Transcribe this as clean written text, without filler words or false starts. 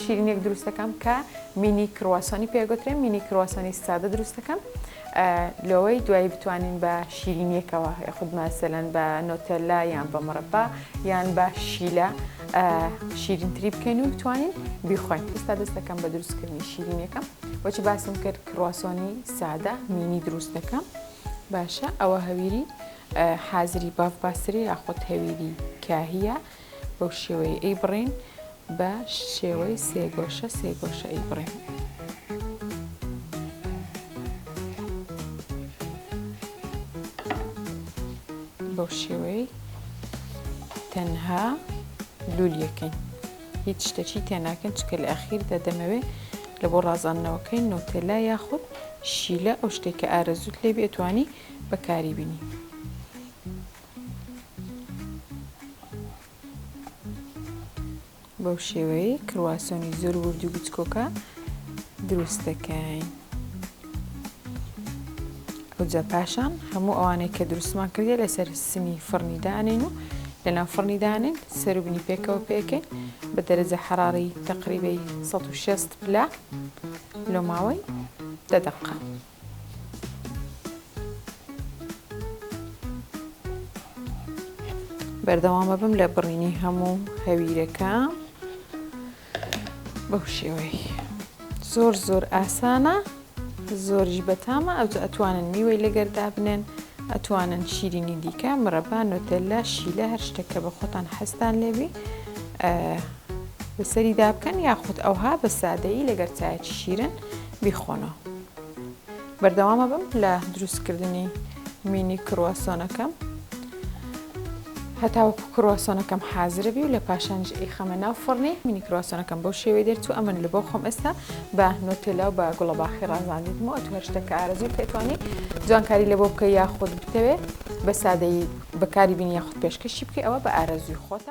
شیرینێک دروست دەکەم کە مینی کرواسۆنی پێگوترێ مینی کرواسۆنی سادە دروست دەکەم لەوەی دوایی بتوانین بە شیرینیەکەوە یاخود مەسەلەن بە نۆتەلا یان بە مڕەبا یان بە شیلە شیرینتری بکەین و بتوانین بیخۆین. ئێستا دەست دەکەم بە دروستکردنی شیرینیەکەم وەچی باسم کرد کرواسۆنی سادە مینی دروست دەکەم باشە ئەوە هەویری حازری باف باستری یاخود هەویری کاهیە بەو شێوەیە ئەی بڕین بە شێوەی سێگۆشە سێگۆشە ئەی بڕین. بەو شێوەی تەنها لولیەکەین هیچ شتەکی تێناکەین چکە لە ئەخیردا دەمەوێ لە بۆ ڕازاندنەوەکەی نۆتێلا یاخود شیلە ئەو شتێک کە ئارەزووت لێ بێ ئەتوانی بەکاری بینی. بەو شێوەیەی کرواسۆنی زۆر ورد و بچکۆکە دروست دەکەین. ئەوجا پاشان هەموو ئەوانەی کە دروستمان کردیە لەسەر سنی فڕنی دانێن و لەناو فڕنی دانێن سەروبنی پێکەوە پێکەین بە دەرەجە حەراری تەقریبەی 160 پلە لۆ ماوەی دە دەقە. بەردەوامە بم لە بڕینی هەموو هەویرەکە بەو شێوەی زۆر زۆر ئاسانە زۆریش بەتامە ئەوجا ئەتوانن میوەی لەگەر دابنێن ئەتوانن شیرینی دیکە مرەبا نۆتەلا شیلە هەر شتێک کە بە خۆتان حەزتان لێبی بەسەری دابکەن یاخود ئەوها بە سادەیی لەگەر چایەکی شیرن بیخۆنەوە. بەردەوام ئەبم لە دروستکردنی مینی کرواسۆنەکەم هەتاوەکو کرواسۆنەکەم حازرە بی و لە پاشانیش ئەیخەمە ناو فڕنی مینی کرواسۆنەکەم بەو شێوەی دەرچوو ئەمن لە بۆ خۆم ئێستا بە نۆتێلا و بە گوڵەباخی ڕازاندیتمەوە ئەتو هەر شتێک کە ئارەزووی پێتوانی جوانکاری لە بۆ بکەی یاخود بتەوێ بە سادەیی بەکاری بینی یاخود پێشکەشی بکەی ئەوە بە ئارەزووی خۆتە.